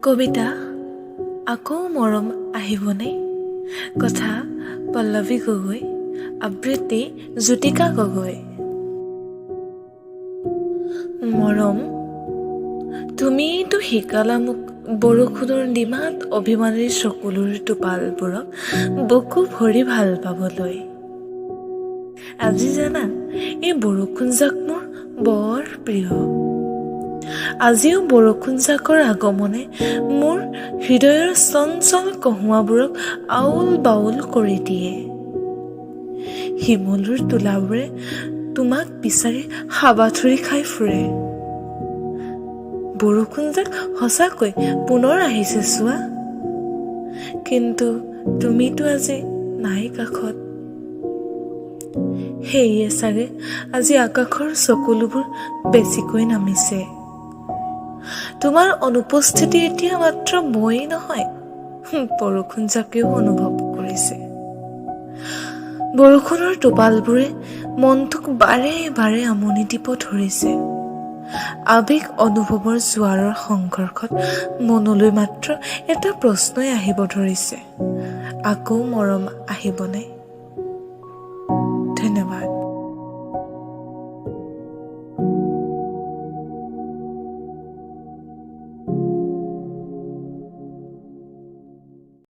কবিতা আকৌ মৰম আহিবনে? কথা পল্লৱী গগৈ, আবৃত্তি জ্যোতিকা গগৈ। মৰম, তুমিতো শিকালা মোক বৰষুণৰ নিমাত অভিমানীৰ চকুলোৰ টোপালবোৰক বুকু ভৰি ভাল পাবলৈ। আজি জানা, এই বৰষুণজাক মোৰ বৰ প্ৰিয়। আজিও বৰষুণজাকৰ আগমনে মোৰ হৃদয়ৰ চঞ্চল কহুঁৱাবোৰক আউল বাউল কৰি দিয়ে। শিমলুৰ তুলাবোৰে তোমাক বিচাৰি হাবাথুৰি খাই ফুৰে। বৰষুণজাক সঁচাকৈ পুনৰ আহিছে চোৱা, কিন্তু তুমিতো আজি নাই কাষত। সেয়ে চাগে আজি আকাশৰ চকুলোবোৰ বেছিকৈ নামিছে। তোমাৰ অনুপস্থিতি এতিয়া মাত্ৰ মই নহয়, বৰষুণজাকেও অনুভৱ কৰিছে। বৰষুণৰ টোপালবোৰে মনটোক বাৰে বাৰে আমনি দিব ধৰিছে। আৱেগ অনুভৱৰ জোৱাৰৰ সংঘৰ্ষত মনলৈ মাত্ৰ এটা প্ৰশ্নই আহিব ধৰিছে, আকৌ মৰম আহিবনে?